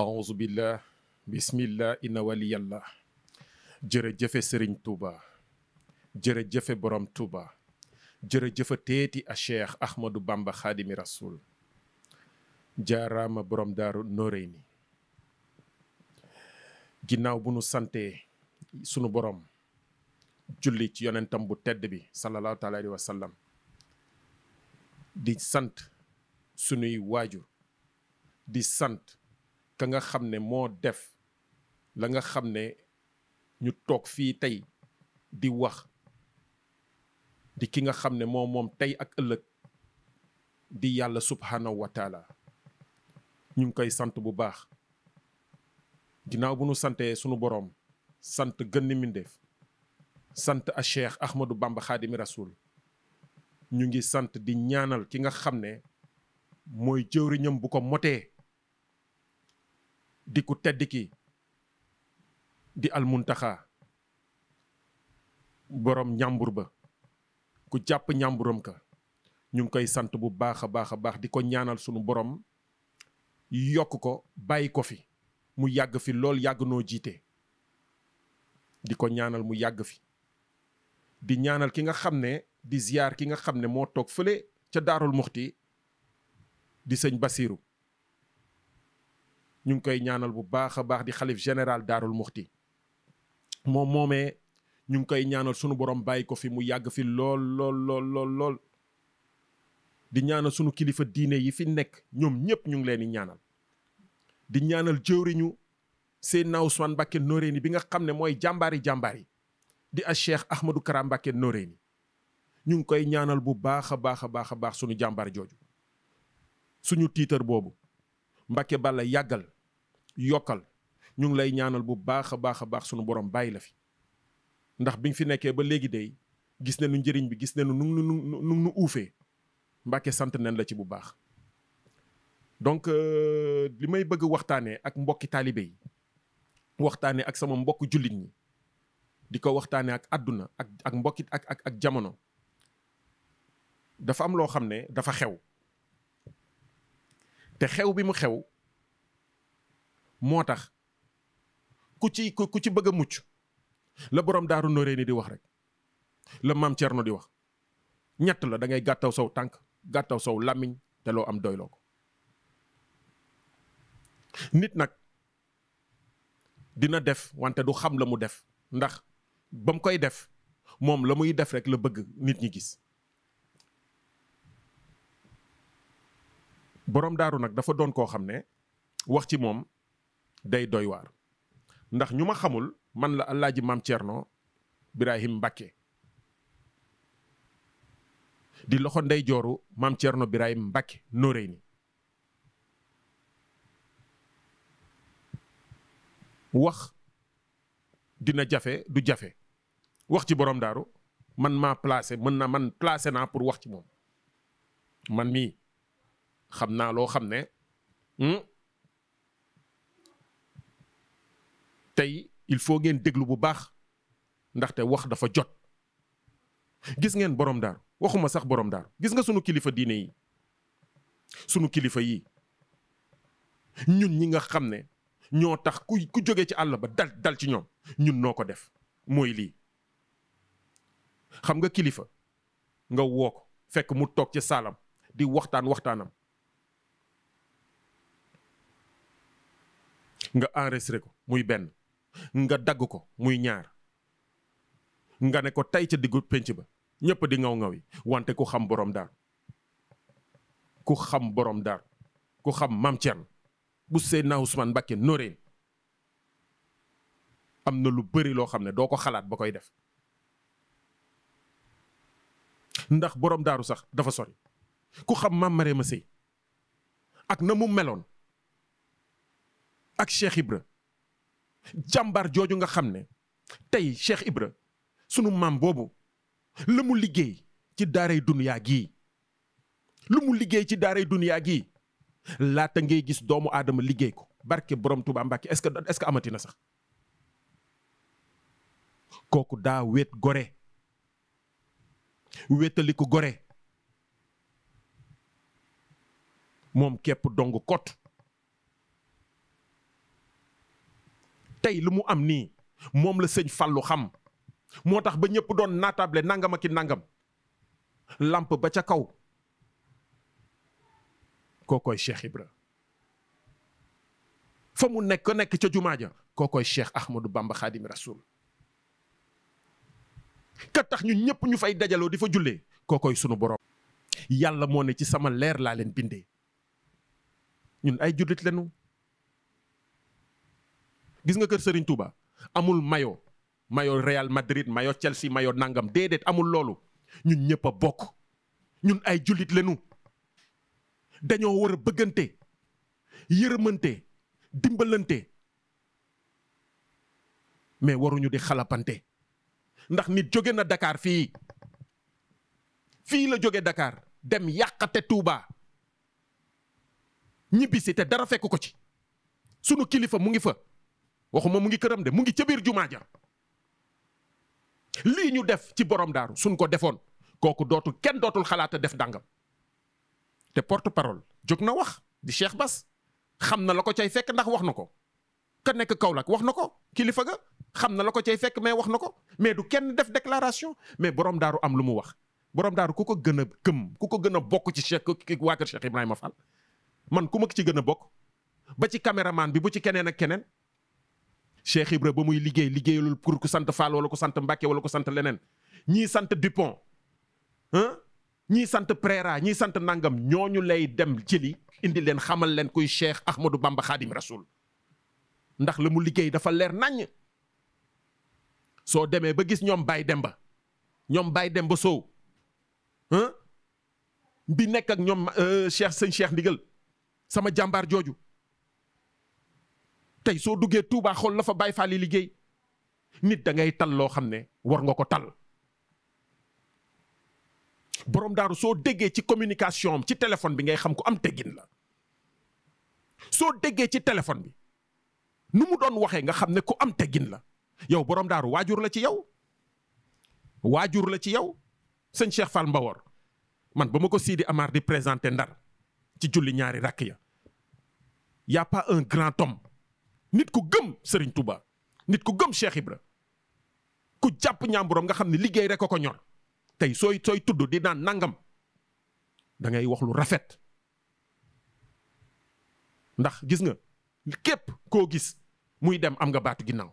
aouzu billah bismillah inna waliyallah jërëjëfe sëriñ Touba jërëjëfe borom Touba jërëjëfe teeti a cheikh Ahmadou Bamba xaadimi rasul jaaraama borom daaru Noreyni ginnaaw bu nu santee sunu borom julli ci yonentam bu tedd bi sallallahu taala alayhi wa sallam di sant sunuy waajur di sant ka nga xam ne moo def la nga xam ne ñu toog fii tey di wax di ki nga xam ne moom tey ak ëllëg di yàlla subhanahu wa taala ñu ngi koy sant bu baax ginnaaw bu nu santee sunu boroom sant gën mindeef sant a cheikh Ahmadou Bamba xaadimi rasul ñu ngi sant di ñaanal ki nga xam ne mooy jëwriñam bu ko motee di ku tedd ki di almuntaxa borom ñàmbur ba ku jàpp ñàmburam ka ñu ngi koy sant bu baax a baax a baax di ko ñaanal sunu borom yokk ko bàyyi ko fi mu yàgg fi lool yàgg noo jiite di ko ñaanal mu yàgg fi di ñaanal ki nga xam ne di ziyaar ki nga xam ne moo toog fële ca daarul muxti di sëñ Basiru ñu ngi koy ñaanal bu baax a baax di xalif général daarul muxti moom moomee ñu ngi koy ñaanal sunu borom bàyyi ko fi mu yàgg fi lool lool di ñaanal sunu kilifa diine yi fi nekk ñoom ñëpp ñu ngi leen di ñaanal di ñaanal jëwriñu Seydina Ousmane Mbacké Noreyni bi nga xam ne mooy jàmbaar yi di a Cheikh Ahmadou Kara Mbacké Noreyni ñu ngi koy ñaanal bu baax a baax sunu jàmbaar jooju suñu tiitar boobu Mbacké Balla yàggal yokkal ñu ngi lay ñaanal bu baax a baax sunu borom bàyyi la fi ndax bi nga fi nekkee ba léegi day gis nañu njëriñ bi gis nañu nu uufee Mbacké sant nañ la ci bu baax. donc li may bëgg waxtaanee ak mbokki taalibe yi waxtaanee ak sama mbokk jullit ñi di ko waxtaanee ak àdduna ak mbokki ak jamono dafa am loo xam ne dafa xew te xew bi mu xew moo tax ku ci bëgg a mucc la borom daaru Noreyni di wax rek la maam Thierno di wax ñett la da ngay gàttaw saw tànk gàttaw saw làmmiñ te loo am doyloo ko nit nag dina def wante du xam la mu def ndax ba mu koy def moom la muy def rek la bëgg nit ñi gis borom daaru nag dafa doon koo xam ne wax ci moom day doy waar ndax ñu ma xamul man la Alaaji Maam Thierno Birahim Mbacké di loxo ndey jooru Maam Thierno Birahim Mbacké Noreyni wax dina jafe du jafe wax ci borom daaru man placé naa pour wax ci moom man mii xam naa loo xam ne tey il faut ngeen déglu bu baax ndaxte wax dafa jot gis ngeen borom daaru waxuma sax borom daaru gis nga sunu kilifa diine yi sunu kilifa yi ñun ñi nga xam ne ñoo tax ku jóge ci àll ba dal ci ñoom ñun noo ko def mooy lii xam nga kilifa nga woo ko fekk mu toog ci saalam di waxtaanam nga enregistré ko muy benn nga dagg ko muy ñaar nga ne ko tey ca diggu pénc ba ñëpp di ngaw yi wante ku xam borom daar ku xam Maam Thierno bu Seydina Ousmane Mbacké Noreyni am na lu bëri loo xam ne doo ko xalaat ba koy def ndax borom daaru sax dafa sori ku xam Maam Marema Sey ak na mu meloon ak Cheikh Ibra jàmbaar jooju nga xam ne tey Cheikh Ibra sunu maam boobu la mu liggéey ci daaray duniyaa gii laata ngay gis doomu aadama liggéey ko barke borom Touba Mbacké est-ce que amati na sax kooku daa wéet gore wéetaliku gore moom képp dong kot tey lu mu am nii moom la sëñ Fallou xam moo tax ba ñëpp doon naatable nangam ak i nangam lamp ba ca kaw kookoy Cheikh Ibra fa mu nekk ca jumaa ja kookoy Cheikh Ahmadou Bamba Khadim Rasoul ka tax ñun ñëpp ñu fay dajaloo di fa jullee kookoy sunu borom. yàlla moo ne ci sama leer laa leen bindee ñun ay jullit lañu. gis nga kër Serigne Touba amul mayo Real Madrid mayo Chelsea mayo nangam déedéet amul loolu ñun ñëpp a bokk ñun ay jullit lañu. dañoo war a bëggante yërëmante dimbalante mais waruñu di xalapante ndax nit jóge na Dakar fii la jóge Dakar dem yàqate Touba ñibbisi te dara fekk ko ci sunu kilifa mu ngi fa waxuma mu ngi këram de mu ngi ca biir jumaa ja lii ñu def ci borom daaru suñ ko defoon kooku kenn dootul xalaata def dàngam te porte parole jóg na wax di Cheikh Bass xam na la ko cay fekk ndax wax na ko ka nekk Kaolack wax na ko kilifa ga xam na la ko cay fekk mais wax na ko mais du kenn def déclaration mais borom daaru am lu mu wax borom daaru ku ko gën a gëm ku ko gën a bokk ci Cheikh waa kër Cheikh Ibrahima Fall man ku ma ci gën a bokk ba ci caméraman bi bu ci keneen ak keneen Cheikh Ibra ba muy liggéeyalul pour ku sant Fall wala ku sant Mbacke wala ku sant leneen ñii sant Dupont ñii sant Préra ñii sant nangam ñooñu lay dem jëli indi leen xamal leen kuy Cheikh Ahmadou Bamba Khadim Rasoul ndax la mu liggéey dafa leer naññ. soo demee ba gis ñoom Baye Demba Sow bi nekk ak ñoom sëñ Cheikh Ndigal sama jàmbaar jooju tey soo duggee Touba xool la fa Baye Fall yi liggéey nit da ngay tal loo xam ne war nga ko tal. borom daaru soo déggee ci communication am ci téléphone bi ngay xam ko am teggin la soo déggee ci téléphone bi nu mu doon waxee nga xam ne ku am teggin la yow borom daaru waajur la ci yow sëñ Cheikh Fall Mbawor man ba ma ko Sidi Amar di présenté Ndar ci julli ñaari rakk ya y a pas un grand homme nit ku gëm Serigne Touba nit ku gëm Cheikh Ibra ku jàpp ñaamburam nga xam ne liggéey rek ko ñor tey sooy tudd di naan nangam da ngay wax lu rafet ndax gis nga képp koo gis muy dem am nga baatu ginnaaw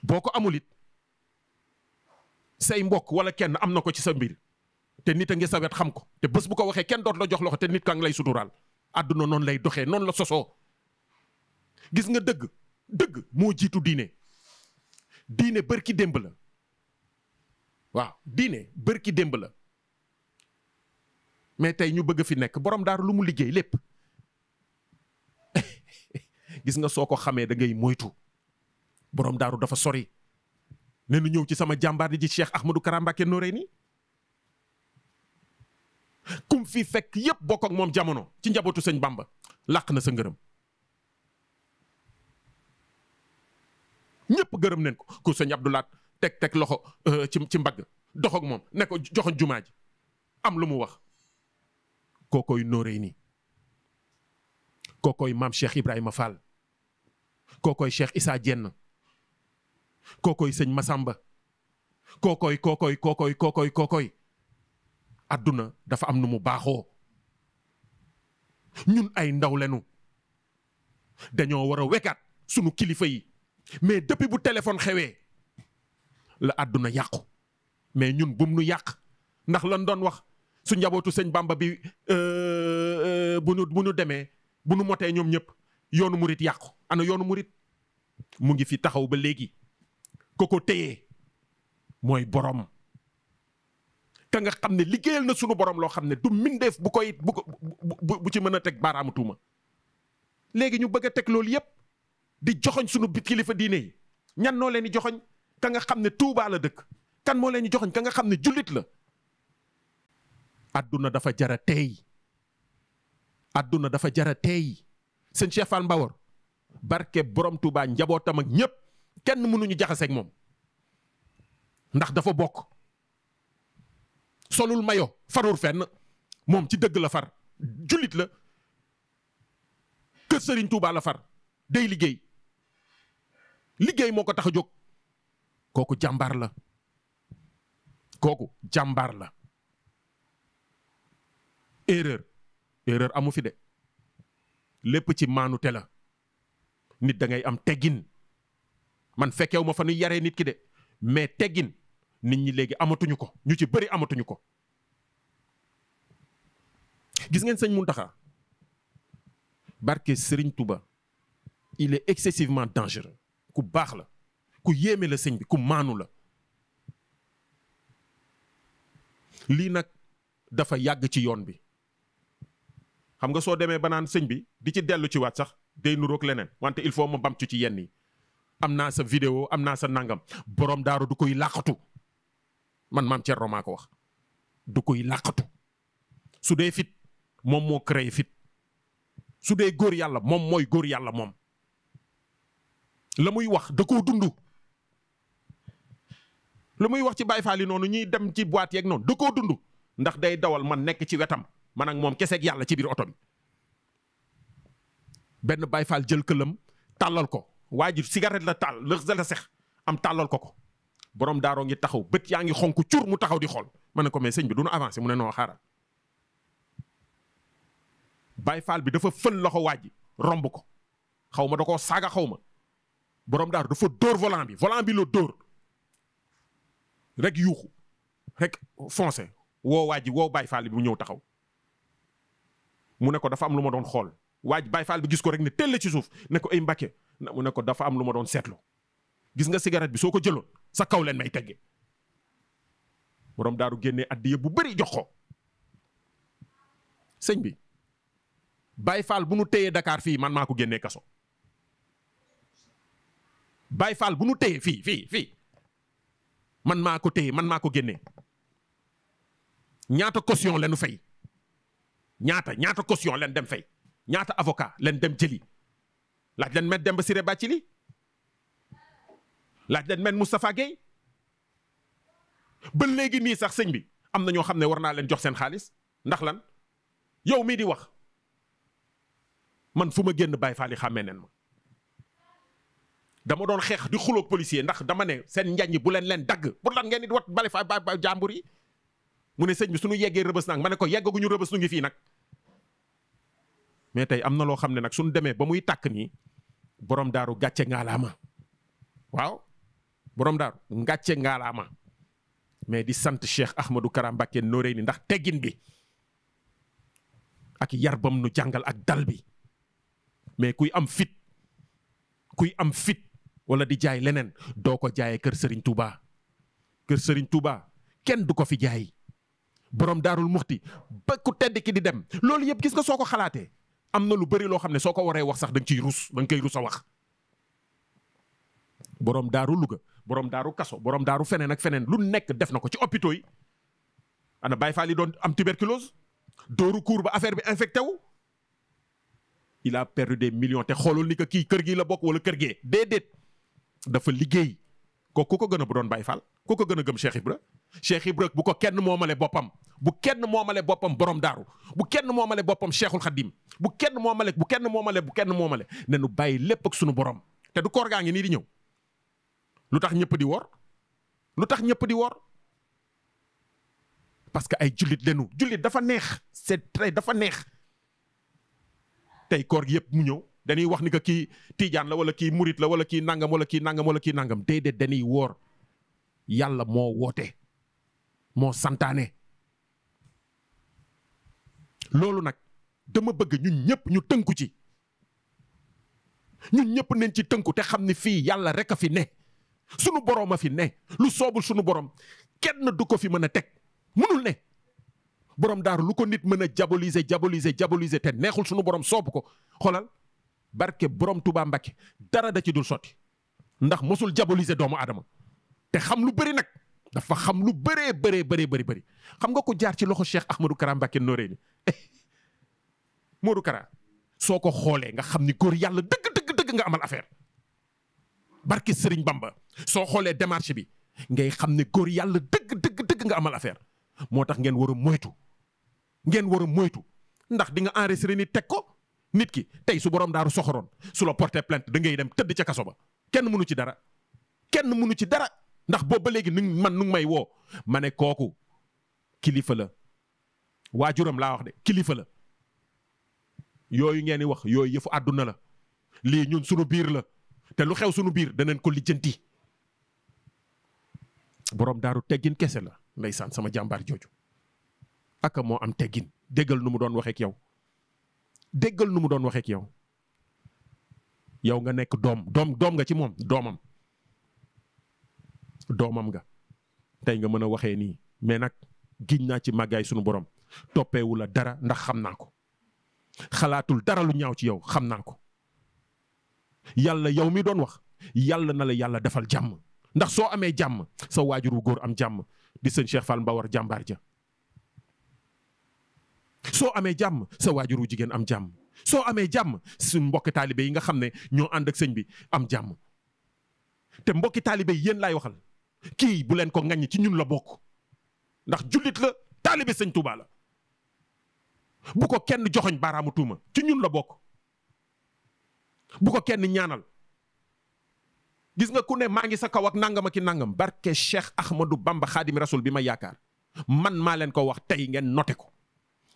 boo ko amul it say mbokk wala kenn am na ko ci sa mbir te nit a ngi sa wet xam ko te bés bu ko waxee kenn doot la jox loxo te nit kaa ngi lay suturaal àdduna noonu lay doxee noonu la sosoo gis nga dëgg moo jiitu diine bërki démb la waaw diine bërki démb la mais tey ñu bëgg fi nekk borom daaru lu mu liggéey lépp gis nga soo ko xamee da ngay moytu borom daaru dafa sori ne nu ñëw ci sama jàmbaar di ci Cheikh Ahmadou Kara Mbacké Noreyni kum fi fekk yépp bokk ak moom jamono ci njabootu sëñ Bamba làq na sa ngërëm ñépp gërëm neen ko ku sëñ Abdoulaat teg loxo ci mbagg dox ak moom ne ko joxoñ jumaa ji am lu mu wax kookoy Noreyni kookoy maam Cheikh Ibrahima Fall kookoy Cheikh Issa Diène kookoy sëñ Massamba kookoy adduna dafa am nu mu baaxoo ñun ay ndaw lenu dañoo war a wekkaat sunu kilifa yi mais depuis bu téléphone xewee la adduna yàqu mais ñun bum nu yàq ndax lan doon wax su njabootu sëñ Bamba bi bu nu demee bu nu motee ñoom ñëpp yoonu murit yàqu ana yoonu murit mu ngi fi taxaw ba léegi ko téye mooy borom ka nga xam ne liggéeyal na sunu borom loo xam ne du mbindeef bu ci mën a teg baaraamu tuuma léegi ñu bëgg a teg loolu yépp di joxoñ sunu kilifa diine yi ñan noo leen di joxoñ ka nga xam ne Tuubaa la dëkk kan moo leen di joxoñ ka nga xam ne jullit la adduna dafa jara teey sëñ Cheikh Fall Mbawor barke borom Tuubaa njabootam ak ñépp kenn mënuñu jaxaseeg moom ndax dafa bokk solul mayo farul fenn moom ci dëgg la far jullit la kër Serigne Touba la far day liggéey liggéey moo ko tax a jóg. kooku jàmbaar la. kooku jàmbaar la. erreur amu fi de. lépp ci maanute la. nit da ngay am teggin. man fekkewu ma fa nu yaree nit ki de mais teggin nit ñi léegi amatuñu ko ñu ci bëri amatuñu ko. gis ngeen sëñ Mountakha barke Serigne Touba il est excessivement dangereux ku baax la ku yéeme la sëñ bi ku maanu la. lii nag dafa yàgg ci yoon bi xam nga soo demee ba naan sëñ bi di ci dellu ci waat sax day nuroog leneen wante il faut ma bamtu ci yenn yi. am naa sa vidéo am naa sa nangam borom daaru du koy làqatu man maam Thierno maa ko wax du koy làqatu su dee fit moom moo créé fit su dee góor yàlla moom mooy góor yàlla moom la muy wax da koo dund. lu muy wax ci Baye Fall yi noonu ñuy dem ci boîte yeeg noonu da koo dund ndax day dawal man nekk ci wetam man ak moom keseeg yàlla ci biir oto bi benn Baye Fall jël këlam tàllal ko. waa ji cigarette la taal la sex am tàllal ko borom daaroo ngi taxaw bët yaa ngi xonk cur mu taxaw di xool ma ne ko mais sëñ bi du nu avancé mu ne noo xaaral. Baay Faal bi dafa fël loxo waa ji romb ko xaw ma da koo saaga xaw ma borom daaru dafa dóor volant bi la dóor rek yuuxu rek foncé woo waa ji woo Baay Faal bi mu ñëw taxaw mu ne ko dafa am lu ma doon xool waa ji Baay Faal bi gis ko rek ne tell ci suuf ne ko ay Mbàkke mu ne ko dafa am lu ma doon seetlu gis nga cigarette bi soo ko jëloon sa kaw leen may tegge borom daaru génnee addiya bu bëri jox ko sëñ bi Baye Fall bu nu téyee Dakar fii man maa ko génnee kaso Baye Fall bu nu téyee fii man maa ko téye man maa ko génnee ñaata caution leen fay ñaata caution leen dem fay ñaata avocat leen dem jëli laaj leen met Demba Ciré Bathily laaj leen met Moustapha Guèye ba léegi nii sax sëñ bi am na ñoo xam ne war naa leen jox seen xaalis ndax lan yow mii di wax man fu ma génn Baye Fall yi xàmmee neen ma dama doon xeex di xuloog policier ndax dama ne seen njañ bu leen dagg pour lan ngeen di wat bale fa ba jàmbur yi mu ne sëñ bi suñu yeggee rëbës nag ma ne ko yeggaguñu rëbës nu ngi fii nag mais tey am na loo xam ne nag suñu demee ba muy tàkk nii borom daaru gàcce ngaalaama waaw borom daaru gàcce ngaalaama mais di sant Cheikh Ahmadou Kara Mbacké Noreyni ndax teggin bi ak yar bam nu jàngal ak dal bi mais kuy am fit wala di jaay leneen doo ko jaayee kër Serigne Touba kër Serigne Touba kenn du ko fi jaay borom daarul muxti ba ku tedd ki di dem loolu yëpp gis nga soo ko xalaatee am na lu bëri loo xam ne soo ko waree wax sax da nga ciy rus da nga koy rus a wax borom daaru Louga borom daaru kaso borom daaru feneen ak feneen lu nekk def na ko ci hôpitaux yi ana Baye Fall yi doon am tuberculose dooru kuur ba affaire bi infecté wu il a perdu des millions te xoolul ni que kii kër gi la bokk wala kër gee déedéet dafa liggéey ko ku ko gën a bu doon Baye Fall ku ko gën a gëm Cheikh Ibra bu ko kenn moomale boppam borom daaru bu kenn moomale boppam Cheikhul Khadim bu kenn moomale ne nu bàyyi lépp ak sunu borom te du koor gaa ngi nii di ñëw lu tax ñëpp di woor parce que ay jullit lenu jullit dafa neex dafa neex tey koor gi yëpp mu ñëw dañuy wax ni que kii tiijaan la wala kii murit la wala kii nangam wala kii nangam wala kii nangam déedéet dañuy woor yàlla moo woote moo santaane loolu nag dama bëgg ñun ñëpp ñu tënku ci ñun ñëpp nañ ci tënku te xam ni fii yàlla rek a fi ne sunu borom a fi ne lu soobul sunu borom kenn du ko fi mën a teg mënul ne borom daaru lu ko nit mën a diaboliser te neexul sunu borom soobu ko xoolal barke borom Touba Mbacké dara da ci dul sotti ndax mosul diaboliser doomu aadama te xam lu bëri nag dafa xam lu bëri xam nga ko jaar ci loxo Cheikh Ahmadou Kara Mbacké Noreyni Modou Kara soo ko xoolee nga xam ni góor yàlla dëgg nga amal affaire barke Serigne Bamba soo xoolee démarche bi ngay xam ne góor yàlla dëgg nga amal affaire moo tax ngeen war a moytu ndax di nga enregistré nit teg ko nit ki tey su borom daaru soxoroon su la porté plainte da ngay dem tëdd ca kaso ba kenn mënu ci dara kenn mënu ci dara ndax boobu ba léegi man nu may woo ma ne kooku kilifa la waajuram laa wax de kilifa la yooyu ngeen di wax yooyu yëfu àdduna la lii ñun sunu biir la te lu xew sunu biir danañ ko lijjanti borom daaru teggin kese la ndeysaan sama jàmbaar jooju aka moo am teggin déggal nu mu doon waxeek yow déggal nu mu doon waxeek yow yow nga nekk doom nga ci moom doomam nga tey nga mën a waxee nii mais nag giñ naa ci màggaay sunu borom toppeewu la dara ndax xam naa ko xalaatul dara lu ñaaw ci yow xam naa ko yàlla yow mi doon wax yàlla na la yàlla defal jàmm ndax soo amee jàmm sa waajur wu góor am jàmm di sëñ Cheikh Fall Mbawar jàmbaar ja soo amee jàmm sa waajur wu jigéen am jàmm soo amee jàmm suñ mbokki taalibe yi nga xam ne ñoo ànd ak sëñ bi am jàmm te mbokki taalibe yi yéen laay waxal kii bu leen ko ŋaññi ci ñun la bokk ndax jullit la taalibe sëñ Touba la bu ko kenn joxoñ baaraamu tuuma ci ñun la bokk bu ko kenn ñaanal gis nga ku ne maa ngi sa kaw ak nangam ak i nangam barke Cheikh Ahmadou Bamba Xaadim Rasul bi ma yaakaar man maa leen ko wax tey ngeen noté ko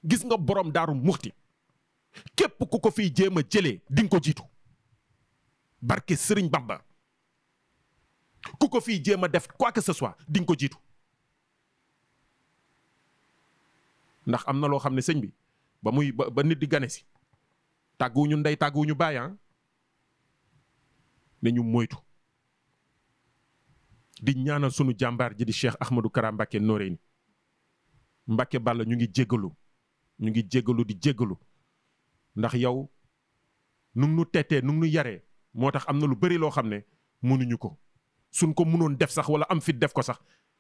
gis nga borom daaru muxti képp ku ko fiy jéem a jëlee di nga ko jiitu barke Sëriñ Bamba ku ko fiy jéem a def quoi que ce soit di nga ko jiitu ndax am na loo xam ne sëñ bi ba nit di gane si tàgguwuñu ndey tàgguwuñu bàyyi ne ñu moytu di ñaanal sunu jàmbaar ji di Cheikh Ahmadou Kara Mbacké Noreyni Mbacké Balla ñu ngi jéggalu di jéggalu ndax yow nu nu tettee nu nu yaree moo tax am na lu bari loo xam ne mënuñu ko suñ ko mënoon def sax wala am fit def ko sax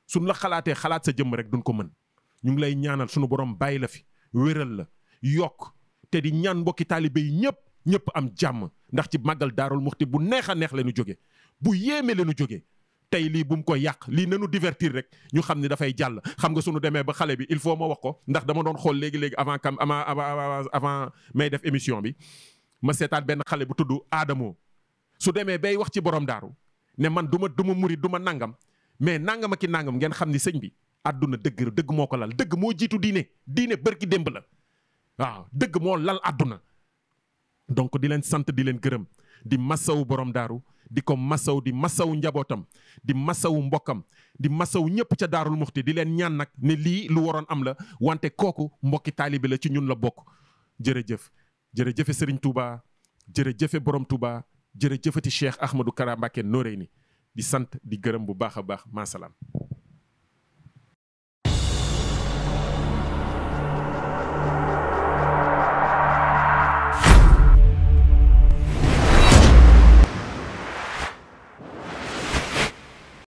suñ la xalaatee xalaat sa jëmm rek duñ ko mën ñu ngi lay ñaanal sunu borom bàyyi la fi wéral la yokk te di ñaan mbokki taalibe yi ñëpp am jàmm ndax ci màggal daarul muxti bu neex a neex la ñu jóge bu yéeme la ñu jóge tey lii bu mu ko yàq lii nanu divertir rek ñu xam ne dafay jàll xam nga sunu demee ba xale bi il faut ma wax ko ndax dama doon xool léegi avant may def émission bi ma seetaat benn xale bu tudd Adamo su demee bay wax ci borom daaru ne man du ma murit du ma nangam mais nangam ak i nangam ngeen xam ni sëñ bi àdduna dëgg moo ko lal dëgg moo jiitu diine bërki démb la waaw dëgg moo lal àdduna donc di leen sant di leen gërëm di masawu borom daaru di ko masaw di masawu njabootam di masawu mbokkam di masawu ñëpp ca daarul muxti di leen ñaan nag ne lii lu waroon am la wante kooku mbokki taalibe la ci ñun la bokk jërëjëfe Serigne Touba jërëjëfe borom Touba jërëjëfati Cheikh Ahmadou Kara Mbacké Noreyni di sant di gërëm bu baax a baax maasalaam